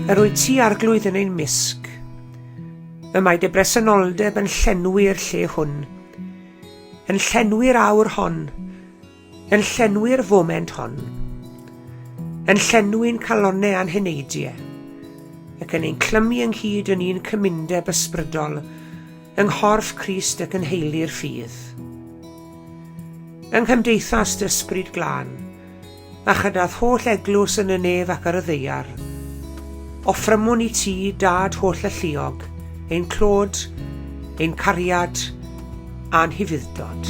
Yr wyt ti, Arglwydd, yn ein mysg. Y mae dy bresenoldeb yn llenwi'r lle hwn, yn llenwi'r awr hon, yn llenwi'r foment hon, yn llenwi'n calonnau a'n heneidiau, ac yn ein clymu ynghyd yn un cymundeb ysbrydol yng nghorff Crist ac yn nheulu'r ffydd. Yng nghymdeithas dy Ysbryd Glân, a chyda'th holl eglwys yn y nef ac ar y ddaear. Offrymwn i ti, Dad holl alluog, ein clod, ein cariad, a'n hufudd-dod.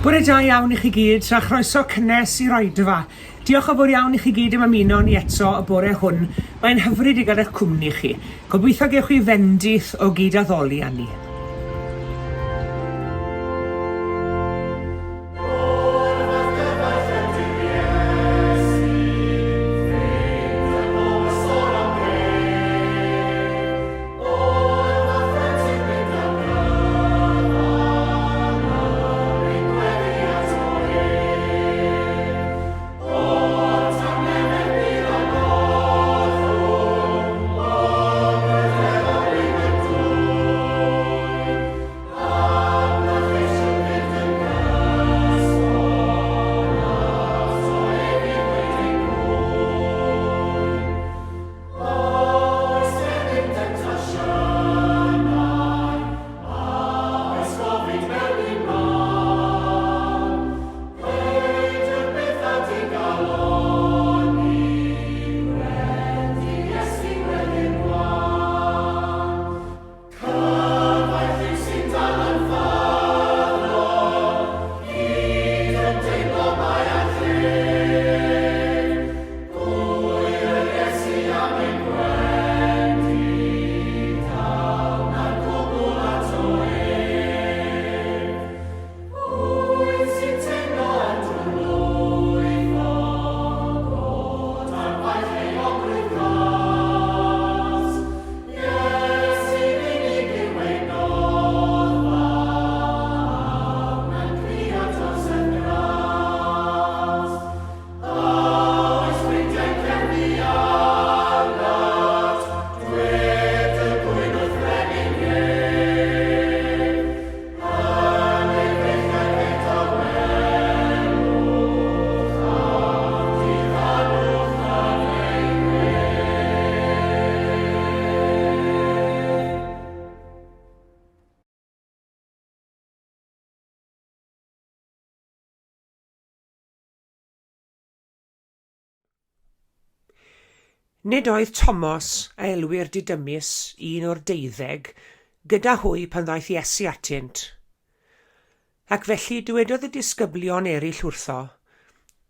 Bore da iawn i chi gyd, a chroeso cynnes i'r oedfa. Diolch yn fawr iawn i chi gyd am ymuno â ni eto y bore hwn. Mae'n hyfryd i gael eich cwmni chi. Gobeithio gewch chi fendith o gyd-addoli â ni. Nid oedd Tomos, a elwir Didymus, un o'r deuddeg, gyda hwy pan ddaeth Iesu atynt. Ac felly dywedodd y disgyblion eraill wrtho,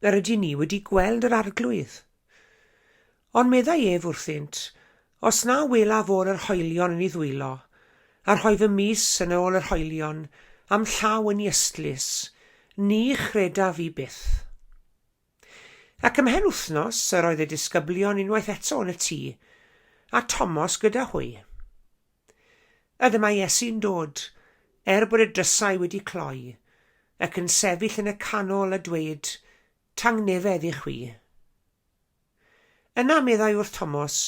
Yr ydyn ni wedi gweld yr Arglwydd. Ond meddai ef wrthynt, Os na welaf ôl yr hoelion yn ei ddwylo, a rhoi fy mys yn ôl yr hoelion, a'm llaw yn ei ystlys, ni chredaf fi byth. Ac ymhen wythnos yr oedd y disgyblion unwaith eto yn y tŷ, a Tomos gyda hwy. A dyma Iesu'n dod, er bod y drysau wedi cloi, ac yn sefyll yn y canol a dweud, Tangnefedd i chwi. Yna meddai wrth Tomos,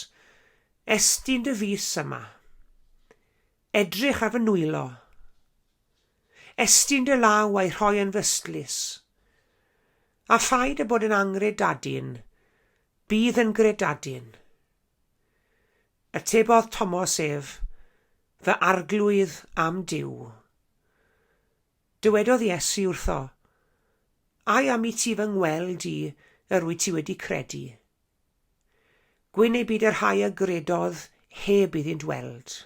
Estyn dy fys yma. Edrych ar fy nwylo. Estyn dy law a'i rhoi yn fy ystlys. A phaid â bod yn angredadun, bydd yn gredadun. Atebodd Tomos ef, Fy Arglwydd a'm Duw. Dywedodd Iesu wrtho, Ai am i ti fy ngweld i yr wyt ti wedi credu? Gwyn eu byd y rhai a gredodd heb iddynt weld.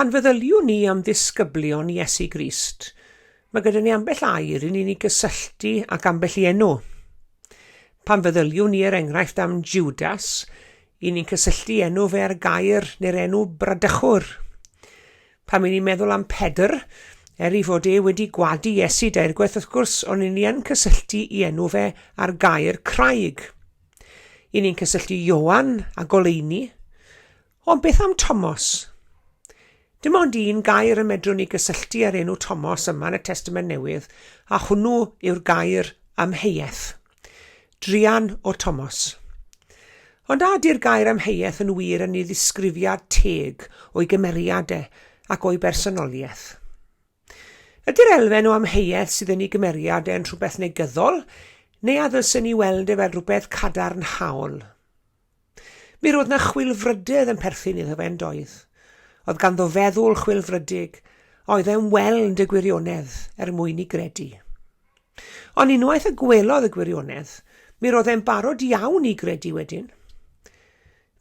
Pan feddyliwn ni am ddisgyblion Iesu Grist, mae gyda ni ambell air i ni'n ei gysylltu ac ambell i enw. Pan feddyliwn ni er enghraifft am Judas, i ni'n cysylltu enw fe â'r gair neu'r enw bradychwr. Pan i ni'n meddwl am Pedr, er ei fod e wedi gwadu Iesu dairgwaith wrth gwrs, ond i ni yn cysylltu i enw fe â'r gair craig. I ni'n cysylltu Ioan a goleuni, Ond beth am Tomos? Dim ond un gair y medrwn ni gysylltu â'r enw Tomos yma yn y Testament Newydd, a hwnnw yw'r gair amheuaeth. Druan o Tomos. Ond a ydy'r gair amheuaeth yn wir yn ei ddisgrifiad teg o'i gymeriad e ac o'i bersonoliaeth? Ydy'r elfen o amheuaeth sydd yn ei gymeriad e'n rhywbeth negyddol, neu a ddylsen ni weld e fel rhywbeth cadarnhaol? Mi roedd 'na chwilfrydedd yn perthyn iddo fe, yn doedd? Oedd ganddo feddwl chwilfrydig, a oedd e'n weld y gwirionedd er mwyn i gredu. Ond unwaith y gwelodd y gwirionedd, mi roedd e'n barod iawn i gredu wedyn.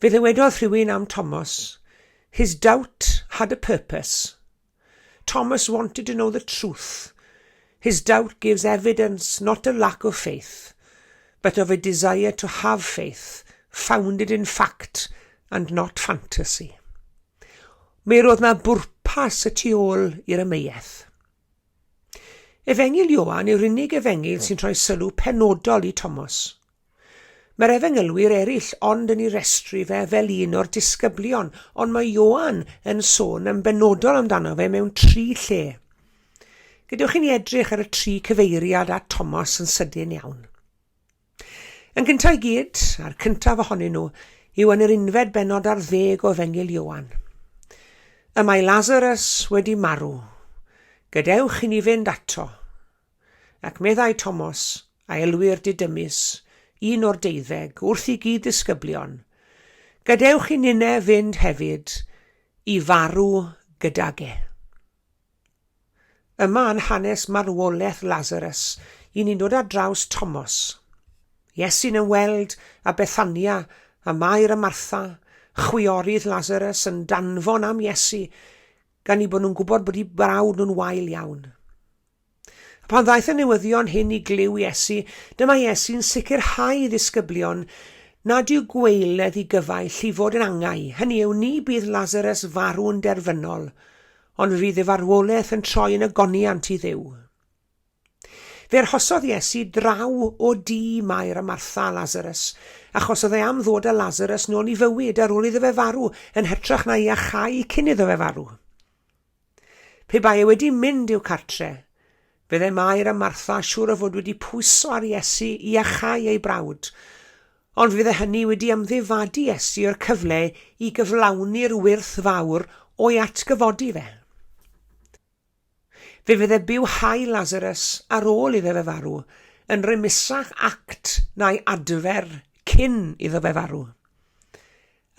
Fe ddywedodd rhywun am Thomas, His doubt had a purpose. Thomas wanted to know the truth. His doubt gives evidence not of lack of faith, but of a desire to have faith, founded in fact and not fantasy. Mi roedd na bwrpas y tu ôl i'r ameuaeth. Efengyl Ioan yw'r unig efengyl sy'n rhoi sylw penodol i Thomas. Mae'r efengylwyr eraill ond yn ei restru fe fel un o'r disgyblion, ond mae Ioan yn sôn yn benodol amdano fe mewn tri lle. Gadewch i ni edrych ar y tri cyfeiriad at Thomas yn sydyn iawn. Yn gyntaf i gyd, a'r cyntaf ohonyn nhw, yw yn yr unfed bennod ar ddeg o Efengyl Ioan. Y mae Lazarus wedi marw. Gadewch i ni fynd ato. Ac meddai Tomos, a elwir Didymus, un o'r deuddeg, wrth i gyd-ddisgyblion, Gadewch i ninne fynd hefyd i farw gydag e. Yma yn hanes marwolaeth Lazarus, i ni'n dod ar draws Tomos. Iesu'n ymweld â Bethania a Mair a Martha, chwiorydd Lazarus, yn danfon am Iesu, gan eu bod nhw'n gwybod bod eu brawd nhw'n wael iawn. A pan ddaeth y newyddion hyn i glyw Iesu, dyma Iesu'n sicrhau ei ddisgyblion nad yw gweiledd i gyfaill i fod yn angau, hynny yw, ni bydd Lazarus farw'n derfynol, ond fe fydd ei farwolaeth yn troi yn ogoniant i Dduw. Fe arhosodd Iesu draw o dŷ Mair a Martha a Lazarus, achos oedd e am ddod â Lazarus nôl i fywyd ar ôl iddo fe farw, yn hytrach na'i iachau cyn iddo fe farw. Pe bai e wedi mynd i'w cartre, fydde Mair a Martha siŵr o fod wedi pwyso ar Iesu i iachau ei brawd, ond fydde hynny wedi amddifadu Iesu o'r cyfle i gyflawni'r wyrth fawr o'i atgyfodi fe. Fe fydde bywhau Lazarus ar ôl iddo fe farw yn rymusach act na'i adfer cyn iddo fe farw.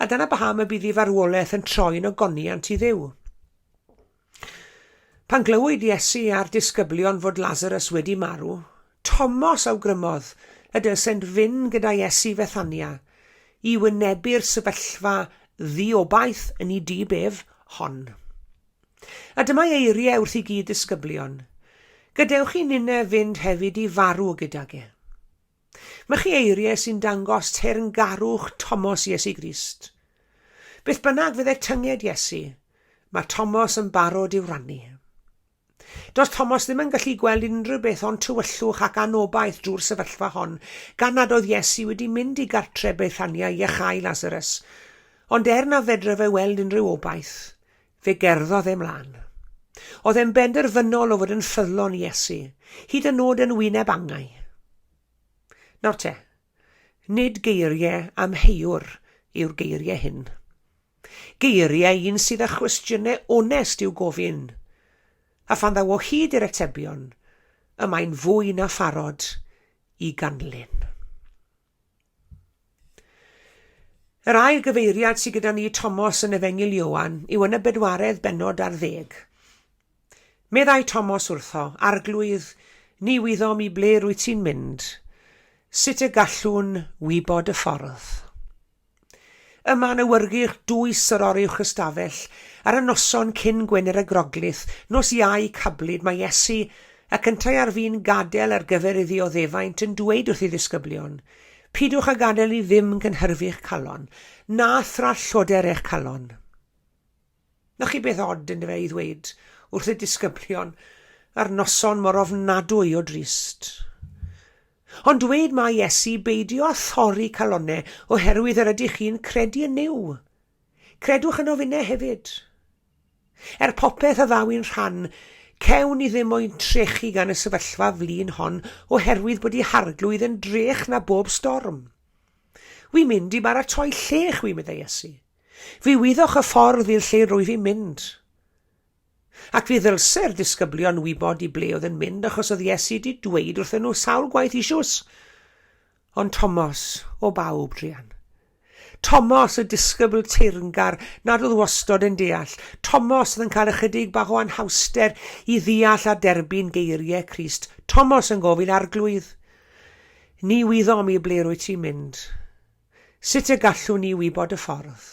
A dyna paham y bydd ei farwolaeth yn troi'n ogoniant i Dduw. Pan glywyd Iesu a'r disgyblion fod Lazarus wedi marw, Tomos awgrymodd y dylsent fynd gyda Iesu i Fethania i wynebu'r sefyllfa ddiobaith yn ei dyb ef hon. A dyma'i eiriau wrth ei gyd-ddisgyblion, Gadewch i ninne fynd hefyd i farw gydag e. Mae chi eiriau sy'n dangos teyrngarwch Tomos Iesu Grist. Beth bynnag fydde tynged Iesu, mae Tomos yn barod i'w rannu. Does Tomos ddim yn gallu gweld unrhyw beth ond tywyllwch ac anobaith drwy'r sefyllfa hon, gan nad oedd Iesu wedi mynd i gartre Bethania i iachau Lasarus. Ond er na fedre fe weld unrhyw obaith, fe gerddodd e mlaen. Oedd e'n benderfynol o fod yn ffyddlon i Iesu, hyd yn nod yn wyneb angau. Nawr te, nid geiriau amheuwr yw'r geiriau hyn. Geiriau un sydd â chwestiynau onest i'w gofyn, a phan ddaw o hyd i'r atebion, y mae'n fwy na pharod i ganlyn. Yr ail gyfeiriad sydd gyda ni i Tomos yn Efengyl Ioan yw yn y bedwaredd bennod ar ddeg. Meddai Tomos wrtho, Arglwydd, ni wyddom i ble rwyt ti'n mynd. Sut y gallwn wybod y ffordd? Yma yn awyrgylch dwys yr oruwch ystafell, ar y noson cyn Gwener y Groglith, nos Iau Cablyd, mae Iesu, ac yntau ar fin gadael ar gyfer ei ddioddefaint, yn dweud wrth ei ddisgyblion, Peidiwch â gadael i ddim gynhyrfu'ch calon, na thralloder eich calon. 'Na chi beth od, yndyfe, i ddweud wrth y disgyblion ar noson mor ofnadwy o drist. Ond dweud mae Iesu beidio â thorri calonne oherwydd yr ydych chi'n credu yn Nuw. Credwch yno finne hefyd. Er popeth a ddaw i'n rhan, cewn ni ddim moyn trechu gan y sefyllfa flin hon oherwydd bod ei harglwydd yn drech na bob storm. Wi'n mynd i baratoi lle chwi, meddai Iesu. Fi wyddoch y ffordd i'r lle rwyf i'n mynd. Ac fi ddylse'r disgyblion wybod i ble oedd yn mynd achos oedd Iesu 'di dweud wrthyn nhw sawl gwaith isiws. Ond Tomos, o bawb, druan. Tomos, y disgybl teyrngar nad oedd wastod yn deall. Tomos oedd yn cael ychydig bach o anhawster i ddeall a derbyn geiriau Crist. Tomos yn gofyn, Arglwydd, ni wyddom i ble rwyt ti'n mynd. Sut y gallwn ni wybod y ffordd?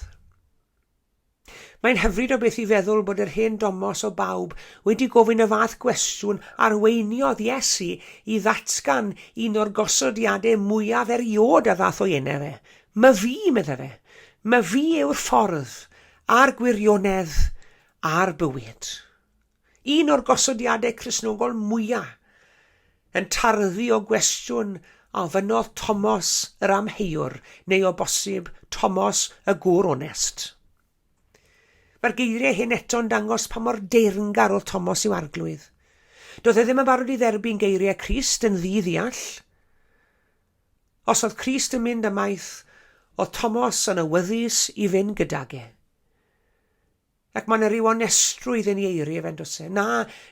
Mae'n hyfryd o beth i feddwl bod yr hen Domos o bawb wedi gofyn y fath gwestiwn arweiniodd Iesu i ddatgan un o'r gosodiadau mwyaf eriod a ddath o'i enau fe. My fi, medde fe. My fi yw'r ffordd, a'r gwirionedd, a'r bywyd. Un o'r gosodiadau Cristnogol mwya' yn tarddu o gwestiwn a ofynnodd Tomos yr amheuwr, neu o bosib Tomos y gŵr onest. Mae'r geiriau hyn eto'n dangos pa mor deyrngar oedd Tomos i'w arglwydd. Doedd e ddim yn barod i dderbyn geiriau Crist yn ddi-ddeall. Os oedd Crist yn mynd ymaith, oedd Tomos yn awyddus i fynd gydag e. Ac mae 'na ryw onestrwydd yn ei eiriau fe, yn does e? Na,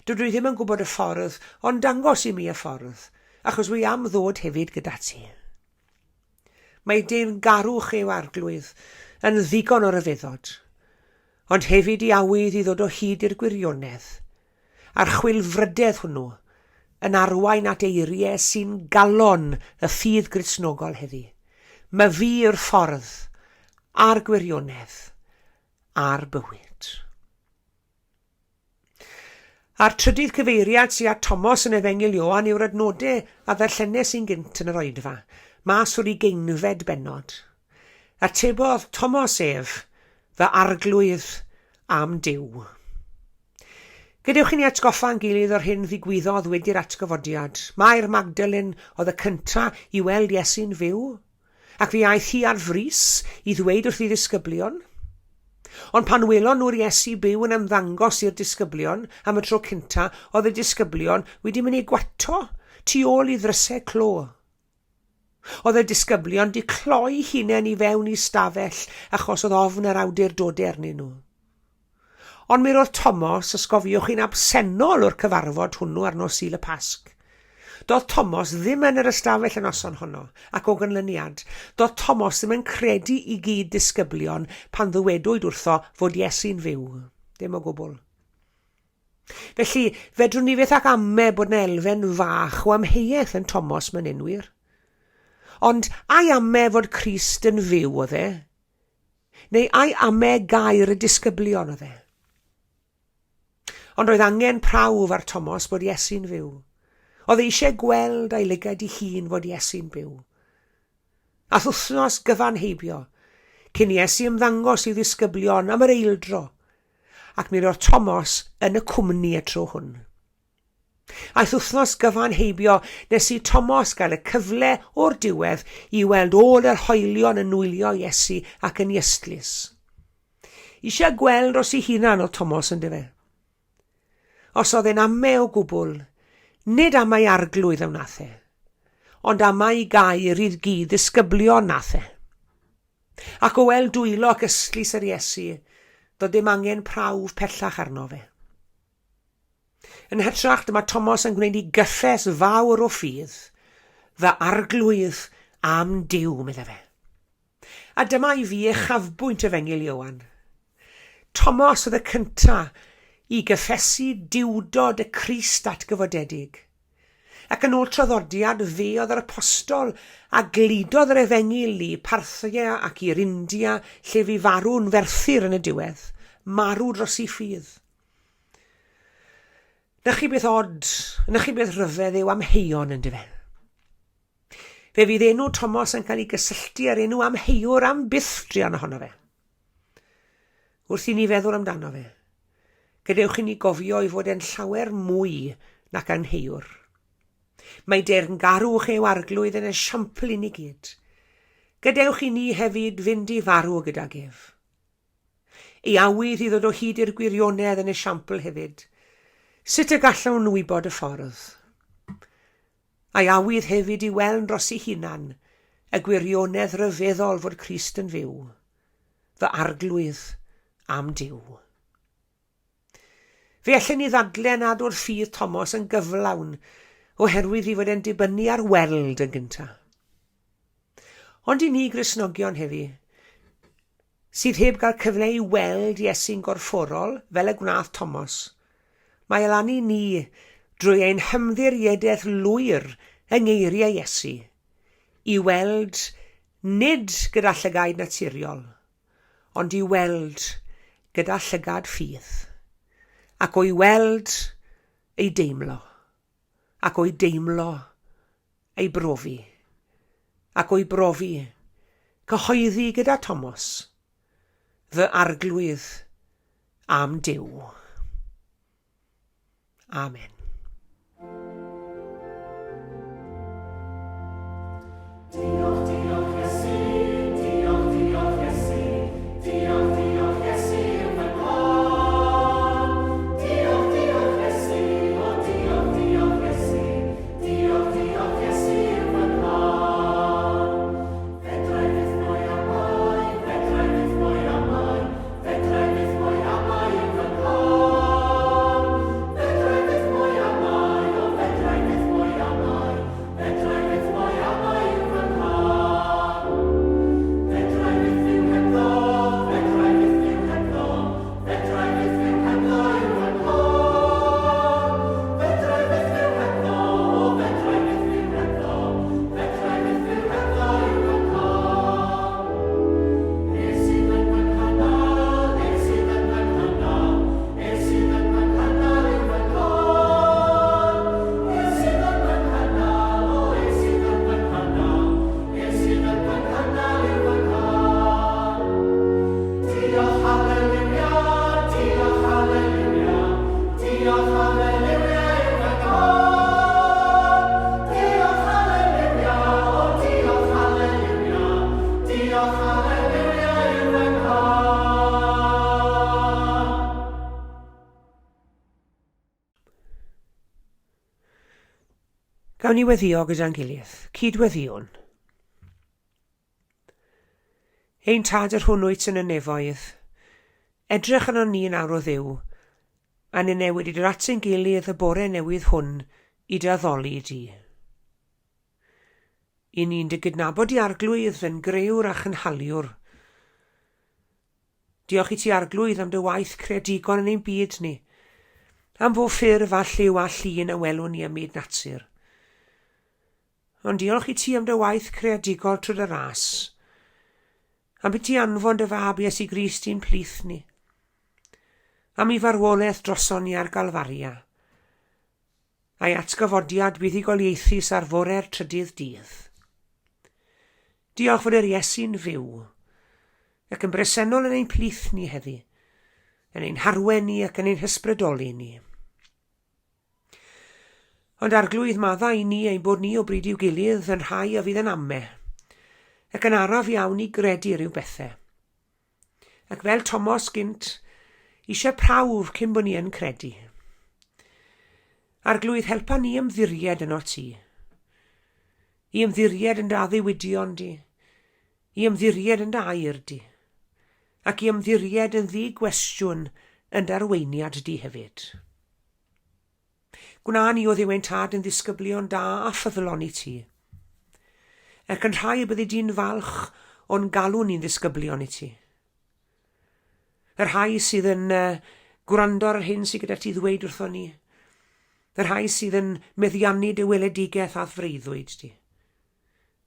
dydw i ddim yn gwybod y ffordd, ond dangos i mi y ffordd, achos wi am ddod hefyd gyda ti. Mae deyrngarwch i'w arglwydd yn ddigon o ryfeddod, ond hefyd i awydd i ddod o hyd i'r gwirionedd, a'r chwilfrydedd hwnnw yn arwain at eiriau sy'n galon y ffydd Gristnogol heddi. Myfi yw'r ffordd, a'r gwirionedd, a'r bywyd. A'r trydydd cyfeiriad sy at Tomos yn Efengyl Ioan yw'r adnodau a ddarllenes i'n gynt yn yr oedfa, mas o'r ugeinfed bennod. Atebodd Tomos ef, Fy Arglwydd a'm Duw. Gadewch i ni atgoffa'n gilydd o'r hyn ddigwyddodd wedi'r atgyfodiad. Mair Magdalen oedd y cynta i weld Iesu'n fyw. Ac fe aeth hi ar frys i ddweud wrth ei ddisgyblion. Ond pan welon nhw'r Iesu byw yn ymddangos i'r disgyblion am y tro cynta, oedd y disgyblion wedi mynd i gwato tu ôl i ddrysau clo. Oedd y disgyblion 'di cloi hunain i fewn i stafell achos oedd ofn yr awdurdodau arnyn nhw. Ond mi roedd Tomos, os gofiwch chi'n absennol o'r cyfarfod hwnnw ar nos Sul y Pasg. Doedd Tomos ddim yn yr ystafell y noson honno, ac o ganlyniad, doedd Tomos ddim yn credu i gyd ddisgyblion pan ddywedwyd wrtho fod Iesu'n fyw. Dim o gwbl. Felly, fedrwn ni fyth ac ame bod 'na elfen fach o amheuaeth yn Tomos man 'yn, wir. Ond ai ame fod Crist yn fyw oedd e? Neu ai ame gair y disgyblion oedd e? Ond roedd angen prawf ar Tomos bod Iesu'n fyw. Oedd e eisiau gweld a'i lygaid ei hun fod Iesu'n byw. Ath wythnos gyfan heibio, cyn Iesu ymddangos i'w ddisgyblion am yr eildro, ac mi roedd Tomos yn y cwmni y tro hwn. Aeth wythnos gyfan heibio nes i Tomos gael y cyfle o'r diwedd i weld ôl yr hoelion yn nwylo Iesu ac yn ei ystlys. Eisiau gweld dros ei hunan oedd Tomos yndyfe. Os oedd e'n ame o gwbl, nid am ei arglwydd a wnaeth e, ond am ei gair i'r gyd ddisgyblion nath e. Ac o weld dwylo ac ystlys yr Iesu, doedd dim angen prawf pellach arno fe. Yn hytrach, dyma Tomos yn gwneud i gyffes fawr o ffydd, Fy arglwydd a'm Duw, meddai fe. A dyma i fi uchafbwynt Efengyl Ioan. Tomos oedd y cynta i gyffesu duwdod y Crist atgyfodedig. Ac yn ôl traddodiad, fe oedd yr apostol a gludodd yr efengyl i Parthia ac i'r India, lle fu farw'n ferthyr yn y diwedd, marw dros ei ffydd. Na chi beth od, na chi beth rhyfedd yw amheuon yn dyfe. Fe fydd enw Tomos yn cael ei gysylltu â'r enw amheuwr am byth druan ohono fe. Wrth i ni feddwl amdano fe, gadewch i ni gofio ei fod e'n llawer mwy nac angheuwr. Mae deyrngarwch eu arglwydd yn esiampl i ni gyd. Gadewch i ni hefyd fynd i farw gydag ef. Ei awydd i ddod o hyd i'r gwirionedd yn esiampl hefyd. Sut y gallwn wybod y ffordd? A'i awydd hefyd i weld dros ei hunan y gwirionedd ryfeddol fod Crist yn fyw, fy Arglwydd a'm Duw. Fe allen ni ddadle nad oedd ffydd Tomos yn gyflawn oherwydd ei fod e'n dibynnu ar weld yn gyntaf. Ond i ni Gristnogion heddi, sydd heb gael cyfle i weld Iesu'n gorfforol fel y gwnaeth Tomos, mae lan i ni drwy ein hymddiriedaeth lwyr yng ngeiriau Iesu, i weld nid gyda llygaid naturiol, ond i weld gyda llygad ffydd, ac o'i weld ei deimlo, ac o'i deimlo ei brofi, ac o'i brofi, cyhoeddi gyda Tomos, Fy Arglwydd a'm Duw. Amen. Diolch, diolch Iesu, diolch, diolch Iesu, diolch, diolch Iesu yw fy nghân. Diolch, diolch Iesu, o diolch, diolch Iesu, diolch, diolch Iesu yw fy nghân. Fedrai fyth mwy amau, fedrai fyth mwy amau, Fedrai byth mwy amau yw fy nghân. Fedrai byth mwy amau, o fedrai byth mwy amau, Fedrai byth mwy amau yw fy nghân. Fedrai byth fyw hebddo, fedrai byth fyw hebddo, Fedrai byth fyw hebddo yw fy nghân. Fedrai byth fyw hebddo, o fedrai byth fyw hebddo, Fedrai byth fyw hebddo yw fy nghân. Ef sydd yn fy nghynnal, ef sydd yn fy nghynnal, Ef sydd yn fy nghynnal yw fy nghân. Ef sydd yn fy nghynnal, o ef sydd yn fy nghynnal, Ef sydd yn fy nghynnal yw fy nghân. Diolch haleliwia, diolch haleliwia, Diolch haleliwia yw fy nghân. Diolch haleliwia, o diolch haleliwia, Diolch haleliwia yw fy nghân. Gawn ni weddio gyda'n gilydd. Cyd-weddïwn. Ein Tad yr hwn wyt yn y nefoedd, edrych arnon ni yn awr o Dduw, a ninne wedi dod at ein gilydd y bore newydd hwn i dy addoli di. I ni'n dy gydnabod di Arglwydd yn grëwr a chynhaliwr. Diolch i ti Arglwydd am dy waith creadigol yn ein byd ni, am fo ffurf a lliw a llun a welwn ni ym myd natur. Ond diolch i ti am dy waith creadigol trwy dy ras, am i ti anfon dy fab Iesu Grist i'n plith ni, am i farwolaeth droson ni ar Galfaria, a'i atgyfodiad buddugoliaethus ar fore'r trydydd dydd. Diolch fod yr Iesu'n fyw, ac yn bresennol yn ein plith ni heddi, yn ein harwen ni ac yn ein hysbrydoli ni. Ond Arglwydd, maddau i ni ein bod ni o bryd i'w gilydd yn rhai a fydd yn ame, ac yn araf iawn i gredu rhyw bethau. Ac fel Tomos gynt, eisiau prawf cyn bod ni yn credu. Arglwydd, helpa ni ymddiried yno ti. I ymddiried yn dy addewidion di. I ymddiried yn dy air di. Ac i ymddiried yn ddi-gwestiwn yn dy arweiniad di hefyd. Gwna ni, o Dduw ein Tad, yn ddisgyblion da a ffyddlon i ti, ac yn rhai y byddi di'n falch o'n galw ni'n ddisgyblion i ti. Y rhai sydd yn gwrando ar yr hyn sydd gyda ti ddweud wrthon ni. Y rhai sydd yn meddiannu dy weledigaeth a'th freuddwyd di.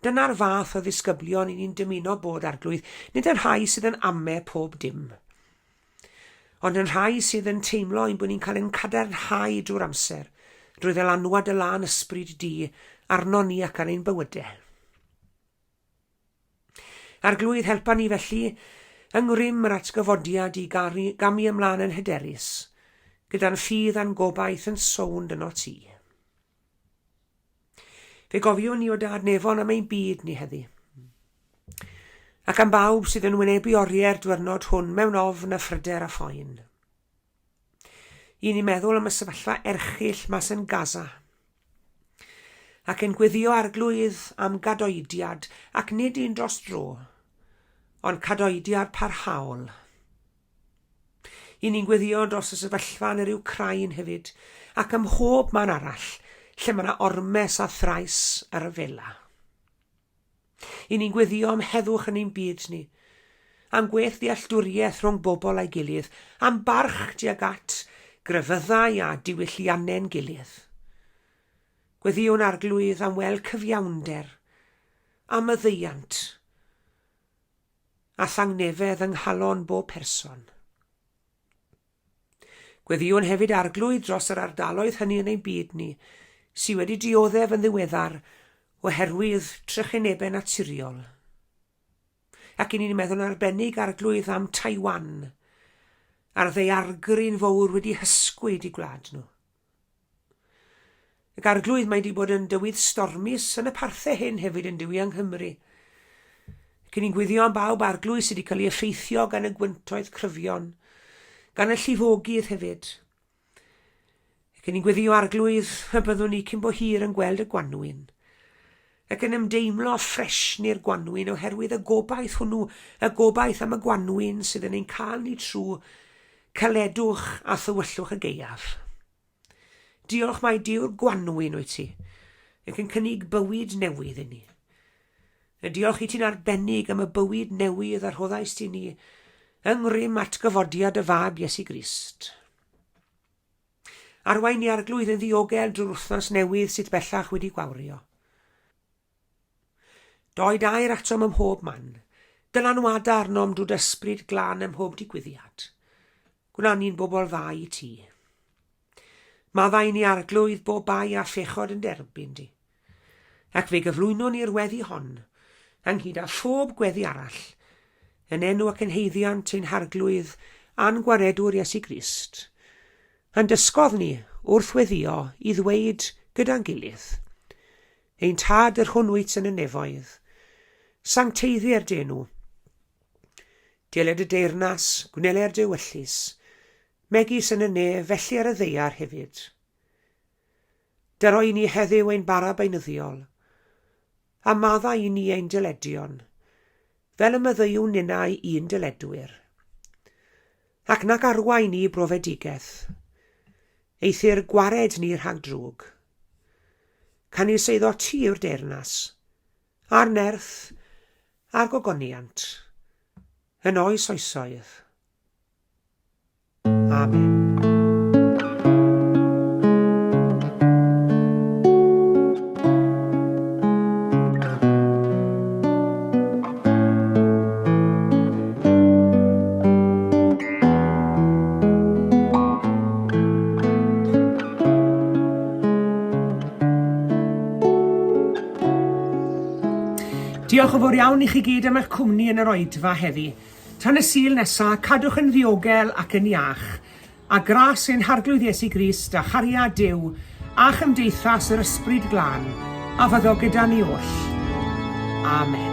Dyna'r fath o ddisgyblion i ni'n dymuno bod, Arglwydd, nid y rhai sydd yn ame pob dim, ond yn rhai sydd yn teimlo ein bod ni'n cael ein cadarnhau drwy'r amser, drwy ddylanwad y lân ysbryd di arnon ni ac ar ein bywydau. Arglwydd, helpa ni felly yng ngrym yr atgyfodiad i garu, gamu ymlaen yn hyderus, gyda'n ffydd a'n gobaith yn sownd yno ti. Fe gofiwn ni o Dad Nefon am ein byd ni heddi. Ac am bawb sydd yn wynebu oriau'r diwrnod hwn mewn ofn a phryder a phoen. I ni meddwl am y sefyllfa erchyll mas yn Gaza. Ac yn gweddio arglwydd am gadoediad, ac nid un dros dro, ond cadoediad parhaol. I ni'n gweddio dros y sefyllfa yn yr Wcráin hefyd, ac ym mhob man arall lle mae yna ormes a thrais a rhyfela. I ni'n gweddio am heddwch yn ein byd ni, am gwell ddealltwriaeth rhwng bobl a'i gilydd, am barch tuag at grefyddau a diwylliannau'n gilydd. Gweddïwn Arglwydd am weld cyfiawnder, am maddeuant, a thangnefedd yng nghalon bob person. Gweddïwn hefyd Arglwydd dros yr ardaloedd hynny yn ein byd ni sy wedi dioddef yn ddiweddar oherwydd trychinebau naturiol. Ac i ni'n meddwl yn arbennig Arglwydd am Taiwan a'r ddaeargryn fowr wedi hysgwyd i gwlad nhw. Ac Arglwydd, mae wedi bod yn dywydd stormus yn y parthau hyn hefyd yn dywi yng Nghymru. Ac ni'n gwyddio am bawb Arglwydd sydd wedi cael ei effeithio gan y gwyntoedd cryfion, gan y llifogydd hefyd. Ac ni'n gweddio Arglwydd y byddwn ni cyn bo hir yn gweld y gwanwyn ac yn ymdeimlo ffresni'r gwanwyn oherwydd y gobaith hwnnw, y gobaith am y gwanwyn sydd yn ein cael ni trwy caledwch a thywyllwch y gaeaf. Diolch mai Duw'r gwanwyn wyt ti, ac yn cynnig bywyd newydd i ni. A diolch i ti'n arbennig am y bywyd newydd a rhoddaist i ni yng ngrym atgyfodiad y Fab Iesu Grist. Arwain ni Arglwydd yn ddiogel drwy'r wythnos newydd sydd bellach wedi gwawrio. Doed air atom ym mhob man, dylanwada arnom drwy dy ysbryd glân ym mhob digwyddiad. Gwna ni'n bobl dda i ti. Maddau ni Arglwydd bob bai a phechod yn derbyn di. Ac fe gyflwynwn ni'r weddi hon, ynghyd â phob gweddi arall, yn enw ac yn haeddiant ein Harglwydd a'n Gwaredwr Iesu Grist, a'n dysgodd ni wrth weddio i ddweud gyda'n gilydd, Ein Tad yr hwn wyt yn y nefoedd, sancteiddier dy enw. Deled y deyrnas, gwneler dy ewyllys, megis yn y nef, felly ar y ddaear hefyd. Dyro i ni heddiw ein bara beunyddiol, a maddau i ni ein dyledion, fel y maddeuwn ninnau i'n dyledwyr. Ac nac arwain ni i brofedigaeth, eithr gwared ni rhag drwg. Canys eiddo ti yw'r deyrnas, a'r nerth, a'r gogoniant, yn oes oesoedd. Amen. Diolch yn fawr iawn i chi gyd am eich cwmni yn yr oedfa heddi. Tan y Sul nesa, cadwch yn ddiogel ac yn iach, a gras ein Harglwydd Iesu Grist a chariad Duw a chymdeithas yr Ysbryd Glân a fyddo gyda ni oll. Amen.